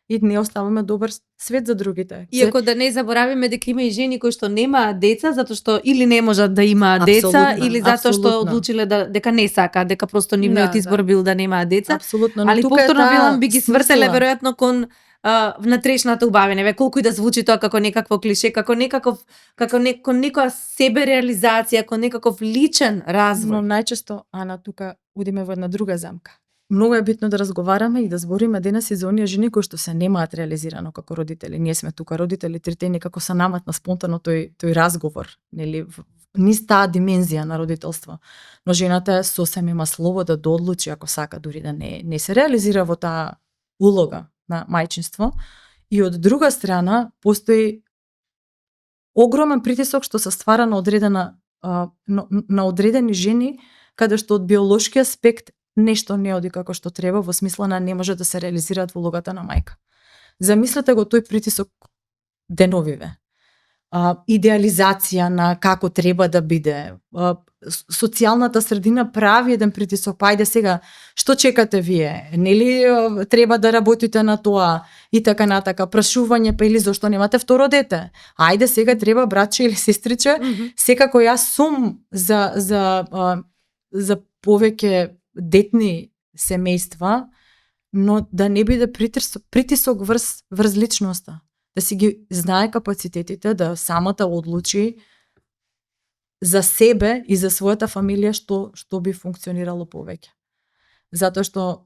И не оставаме добар свет за другите. Иако да не заборавиме дека има и жени кои што немаат деца затоа што или не можат да имаат деца или затоа што одлучиле дека не сакаат, дека просто нивниот избор бил да немаат деца. Апсолутно. Али повторно велам би ги свртеле веројатно кон внатрешната убавина, колку и да звучи тоа како некакво клише, како некоја себереализација, како некаков личен развој. Но најчесто, Ана, тука удиме во една друга замка. Многу е битно да разговараме и да збориме денес и за оние жени кои што се немаат реализирано како родители. Ние сме тука родители, трите некако се наматна спонтано тој разговор, нели, низ таа димензија на родителство. Но жената сосем има слобода да одлучи ако сака дури да не се реализира во таа улога на мајчинство. И од друга страна постои огромен притисок што се ствара на одредени жени, каде што од биолошки аспект нешто не оди како што треба, во смисла на не може да се реализираат во улогата на мајка. Замислете го тој притисок деновиве. Идеализација на како треба да биде. Социјалната средина прави еден притисок, па ајде сега, што чекате вие? Нели треба да работите на тоа и така натака, прашување, па или зошто немате второ дете? Ајде сега треба братче или сестриче, секако јас сум за повеќе детни семејства, но да не биде притисок врз личноста. Да си ги знае капацитетите, да самата одлучи за себе и за својата фамилија што би функционирало повеќе. Затоа што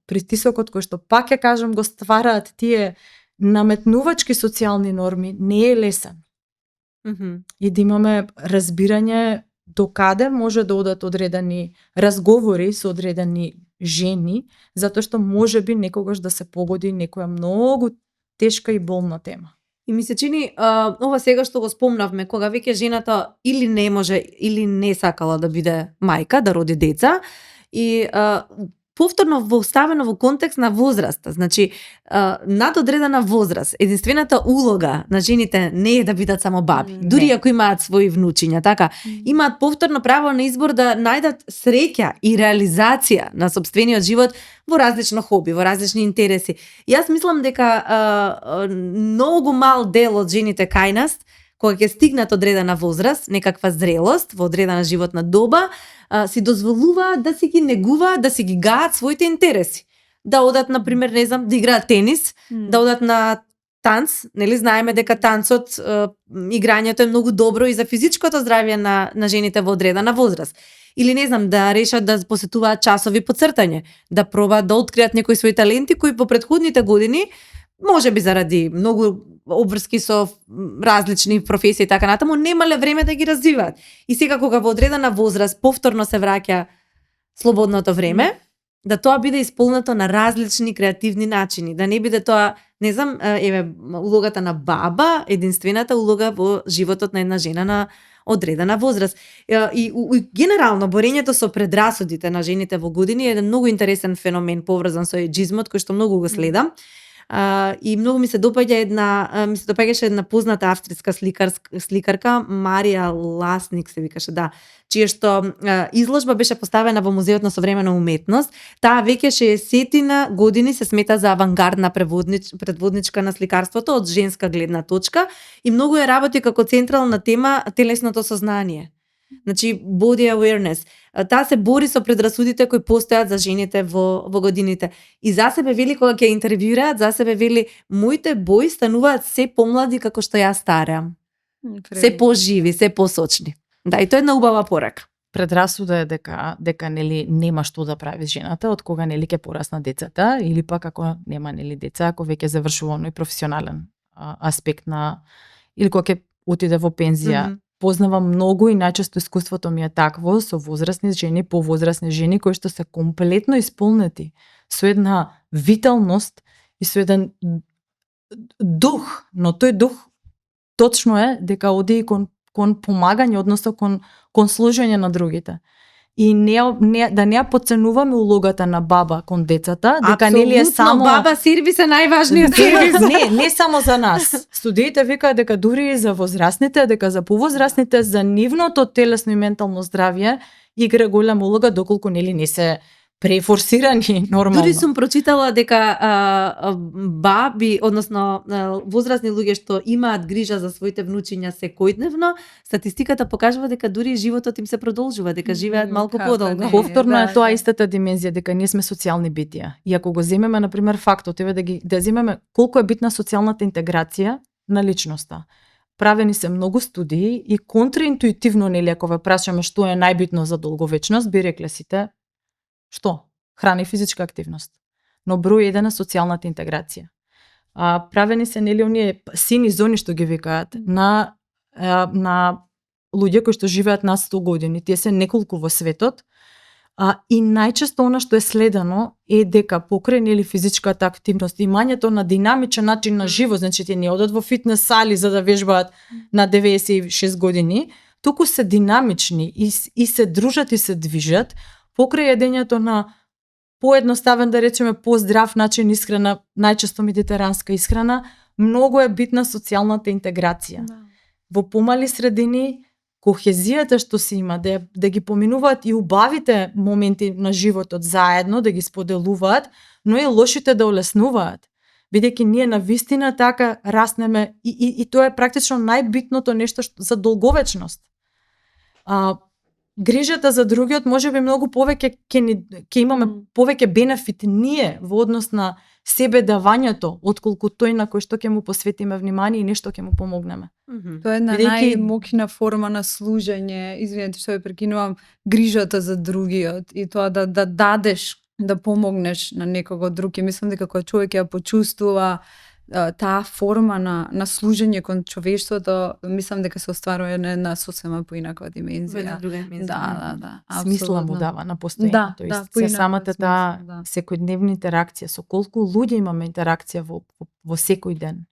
притисокот кој што пак ќе кажам го ствараат тие наметнувачки социјални норми не е лесен. И да имаме разбирање до каде може да одат одредени разговори со одредени жени, затоа што можеби некогаш да се погоди некоја многу тешка и болна тема. И ми се чини, ова сега што го спомнавме, кога веќе жената или не може, или не сакала да биде мајка, да роди деца, и повторно оставено во контекст на возраста. Значи, над одредена возраст, единствената улога на жените не е да бидат само баби. Дури ако имаат своји внучиња, така, имаат повторно право на избор да најдат среќа и реализација на сопствениот живот во различно хоби, во различни интереси. И јас мислам дека многу мал дел од жените кај нас, кога ќе стигнат одредена возраст, некаква зрелост во одредена животна доба, си дозволуваат да си ги негуваат, да си ги гаат своите интереси. Да одат, например, не знам, да играат тенис, да одат на танц, нели знаеме дека танцот, играњето е многу добро и за физичкото здравје на жените во одредена возраст. Или не знам, да решат да посетуваат часови по цртање, да пробаат да откријат некои своји таленти кои по претходните години може би заради многу обврски со различни професии и така натаму, немале време да ги развиваат. И сега кога во одредена возраст повторно се враќа слободното време, да тоа биде исполнето на различни креативни начини, да не биде тоа, не знам, улогата на баба, единствената улога во животот на една жена на одредена возраст. И генерално борењето со предрасудите на жените во години е еден многу интересен феномен поврзан со ејџизмот кој што многу го следам. И многу ми се допаѓаше една позната австријска сликарка Марија Ласник се викаше, да, чија што изложба беше поставена во Музеот на современа уметност. Таа веќе 60 години се смета за авангардна предводничка на сликарството од женска гледна точка и многу ја работи како централна тема телесното сознание. Значи, body awareness. Таа се бори со предрасудите кои постојат за жените во годините. И за себе вели, кога ќе интервјуираат, за себе вели, моите бои стануваат се помлади како што јас стареам. Се поживи, се посочни. Да, и тоа е една убава порака. Предрасуда е дека нели нема што да прави жената од кога нели ќе порасна децата или пак ако нема нели деца, ако веќе завршува оној професионален аспект на или кога ќе отиде во пензија. Познавам многу и најчесто искуството ми е такво со возрастни жени, повозрастни жени кои што се комплетно исполнети со една виталност и со еден дух, но тој дух точно е дека оди кон помагање, односно кон служење на другите. И да не ја подценуваме улогата на баба кон децата, дека нели е само баба сервис е најважниот сервис. Не само за нас. Студиите викаат дека дури и за возрастните, дека за повозрастните, за нивното телесно и ментално здравје игра голема улога доколку нели не се префорсирани нормално. Дури сум прочитала дека баби, односно возрастни луѓе што имаат грижа за своите внучиња секојдневно, статистиката покажува дека дури животот им се продолжува, дека живеат малку подолго. Повторно е тоа истата димензија дека ние сме социјални битија. И ако го земеме на пример фактот, да земеме колку е битна социјалната интеграција на личноста. Правени се многу студии и контраинтуитивно нели ако ве прашаме што е најбитно за долговечност, би рекле сите што? Храна и физичка активност. Но број 1 е социјалната интеграција. Правени се нели оние сини зони што ги викаат на луѓе кои што живеат над 100 години. Тие се неколку во светот. И најчесто она што е следено е дека покрај нели физичката активност, имањето на динамичен начин на живот, значи тие не одат во фитнес сали за да вежбаат на 96 години, туку се динамични и се дружат и се движат покрај едењето на поедноставен, да речеме, поздрав начин исхрана, најчесто медитеранска исхрана, многу е битна социјалната интеграција. Да. Во помали средини, кохезијата што се има, да ги поминуваат и убавите моменти на животот заедно, да ги споделуваат, но и лошите да олеснуваат. Бидејќи ние на вистина така раснеме и тоа е практично најбитното нешто за долговечност. Грижата за другиот можеби многу повеќе ќе имаме повеќе бенефит ние во однос на себе давањето отколку тој на кој што ќе му посветиме внимание и нешто ќе му помогнеме. Тоа е една најмокна форма на служење, извинете што ве прекинувам, грижата за другиот и тоа да дадеш, да помогнеш на некого друг. И мислам дека кога човек ја почувствува таа форма на служење кон човештвото, мислам дека се остварува една сосема поинаква димензија. Да. Смисла му дава на постојањето. Да, самата таа секојдневна интеракција, со колку луѓе имаме интеракција во секој ден,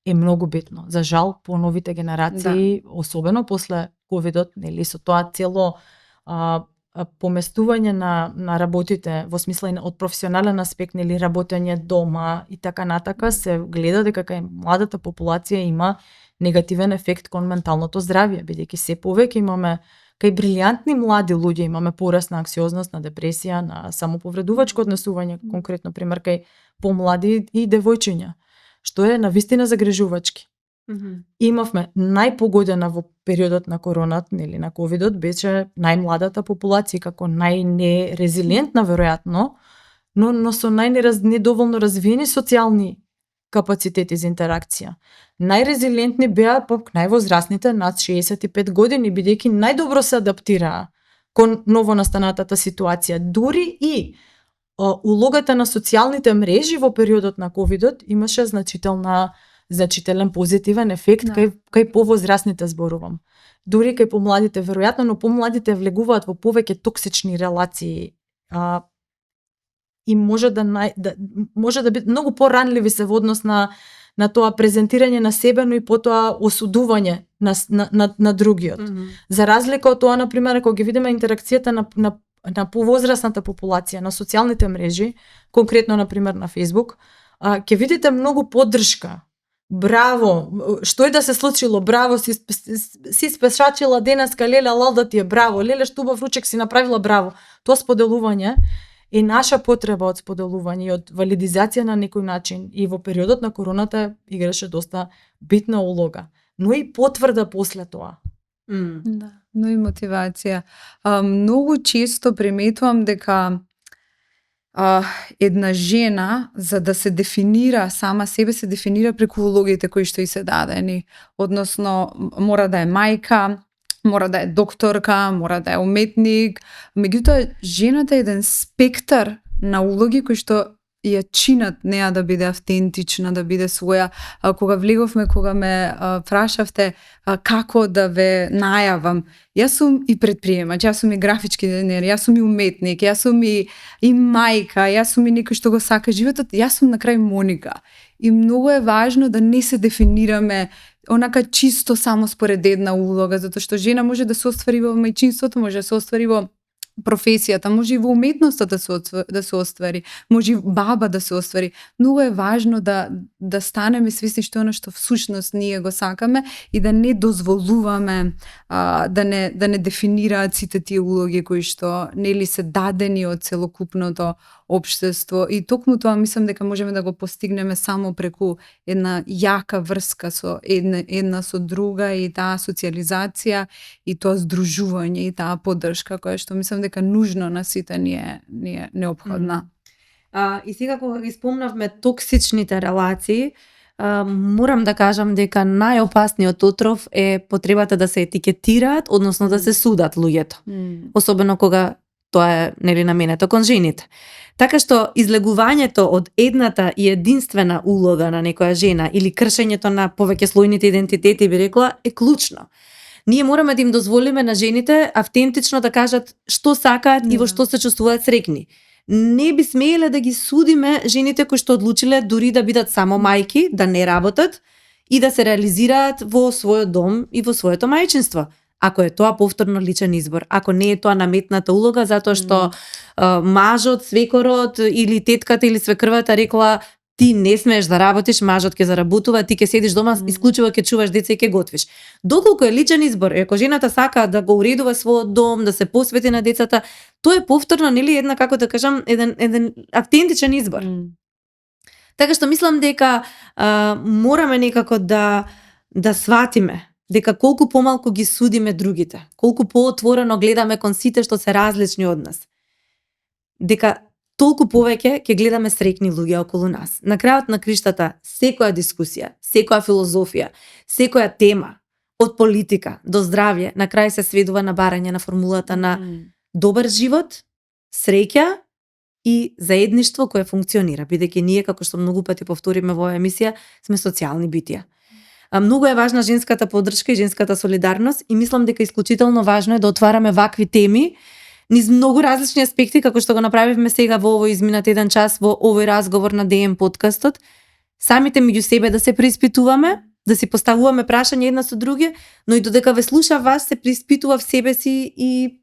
е многу битно. За жал, по новите генерации, особено после ковидот, нели, со тоа цело поместување на работите во смисла од професионален аспект, нели работење дома и така натака, се гледа дека кај младата популација има негативен ефект кон менталното здравје, бидејќи се повеќе имаме кај брилјантни млади луѓе имаме пораст на анксиозност, на депресија, на самоповредувачко однесување, конкретно пример кај помлади и девојчиња, што е навистина загрижувачки. Имавме најпогодена во периодот на коронат, нели на ковидот, беше најмладата популација како најнерезилентна веројатно, но со недоволно развиени социјални капацитети за интеракција. Најрезилентни беа пак највозрастните над 65 години, бидејќи најдобро се адаптираа кон новонастанатата ситуација. Дури и улогата на социјалните мрежи во периодот на ковидот имаше значителен позитивен ефект кај повозрасните, зборувам. Дури кај помладите веројатно, но помладите влегуваат во повеќе токсични релации и може да биде многу поранливи се во однос на тоа презентирање на себе, но и потоа осудување на другиот. За разлика од тоа, например, кога ги видиме интеракцијата на повозрасната популација на социјалните мрежи, конкретно например на Facebook, ќе видите многу поддршка. Браво, што и да се случило, браво, си спешачила денеска, леле, лал да ти е, браво, леле, што убав ручек си направила, браво. Тоа споделување е наша потреба од споделување и од валидизација на некој начин и во периодот на короната играше доста битна улога, но и потврда после тоа. Да, но и мотивација. Многу често приметувам дека една жена, за да се дефинира сама себе, се дефинира преку улогите кои што и се дадени. Односно, мора да е мајка, мора да е докторка, мора да е уметник. Меѓутоа, жената е еден спектар на улоги кои што ја чинат неа да биде автентична, да биде своја. Кога влеговме, кога ме прашавте како да ве најавам, јас сум и предприемач, јас сум и графички дизајнер, јас сум и уметник, јас сум и мајка, јас сум и некој што го сака животот, јас сум на крај Моника. И многу е важно да не се дефинираме онака чисто само според една улога, затоа што жена може да се оствари во мајчинството, може да се оствари во професијата, може и во уметноста да се оствари, може и баба да се оствари. Многу е важно да станеме свесни што она што всушност ние го сакаме и да не дозволуваме да не дефинираат сите тие улоги кои што нели се дадени од целокупното општество. И токму тоа мислам дека можеме да го постигнеме само преку една јака врска со една со друга и таа социјализација и тоа здружување и таа поддршка која што мислам дека нужно на сите ни е неопходна. И сега кога ги спомнавме токсичните релации, морам да кажам дека најопасниот отров е потребата да се етикетираат, односно да се судат луѓето. Особено кога тоа е нели наменето кон жените. Така што излегувањето од едната и единствена улога на некоја жена или кршењето на повеќе слојните идентитети, би рекла, е клучно. Ние мораме да им дозволиме на жените автентично да кажат што сакаат и во што се чувствуваат среќни. Не би смееле да ги судиме жените кои што одлучиле дури да бидат само мајки, да не работат и да се реализираат во својот дом и во своето мајчинство. Ако е тоа повторно личен избор, ако не е тоа наметната улога затоа што мажот, свекорот или тетката или свекрвата рекла ти не смееш да работиш, мажот ќе заработува, ти ќе седиш дома, исклучиво ќе чуваш деца и ќе готвиш. Доколку е личен избор, ако жената сака да го уредува својот дом, да се посвети на децата, тоа е повторно нели една, како да кажам, еден автентичен избор. Така што мислам дека мораме некако да сватиме дека колку помалку ги судиме другите, колку поотворено гледаме кон сите што се различни од нас, дека толку повеќе ќе гледаме среќни луѓе околу нас. На крајот на криштата, секоја дискусија, секоја филозофија, секоја тема, од политика до здравје, на крај се сведува на барање на формулата на добар живот, среќа и заедништво кое функционира, бидејќи ние, како што многу пати повториме во оваа емисија, сме социјални битија. Многу е важна женската поддршка и женската солидарност и мислам дека исклучително важно е да отвараме вакви теми низ многу различни аспекти, како што го направивме сега во овој изминат еден час во овој разговор на ДМ подкастот. Самите меѓу себе да се преиспитуваме, да си поставуваме прашања една со други, но и додека ве слуша вас се преиспитува в себе си и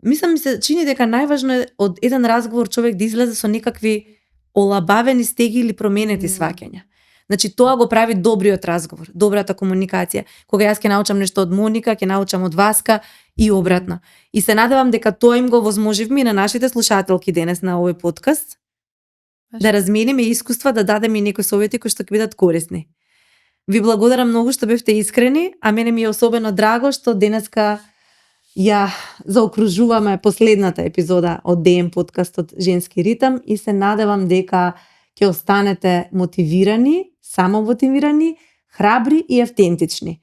мислам ми се чини дека најважно е од еден разговор човек да излезе со некакви олабавени стеги или променети сваќања. Значи тоа го прави добриот разговор, добрата комуникација. Кога јас ќе научам нешто од Моника, ќе научам од Васка и обратно. И се надевам дека тоа им го возможивме и на нашите слушателки денес на овој подкаст, да размениме искуства, да дадеме и некои совети кои што ќе бидат корисни. Ви благодарам многу што бевте искрени, а мене ми е особено драго што денеска ја заокружуваме последната епизода од ДМ подкастот Женски ритам и се надевам дека ќе останете мотивирани, самомотивирани, храбри и автентични.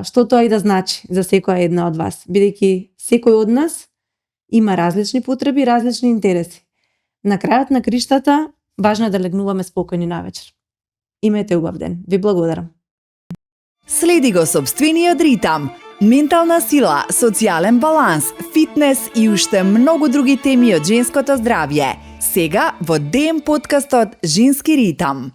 Што тоа и да значи за секоја една од вас, бидејќи секој од нас има различни потреби, различни интереси. На крајот на криштата, важно е да легнуваме спокојни навечер. Имајте убав ден. Ви благодарам. Следи го собствениот ритам, ментална сила, социјален баланс, фитнес и уште многу други теми од женското здравје. Сега во ДМ подкастот Женски ритам.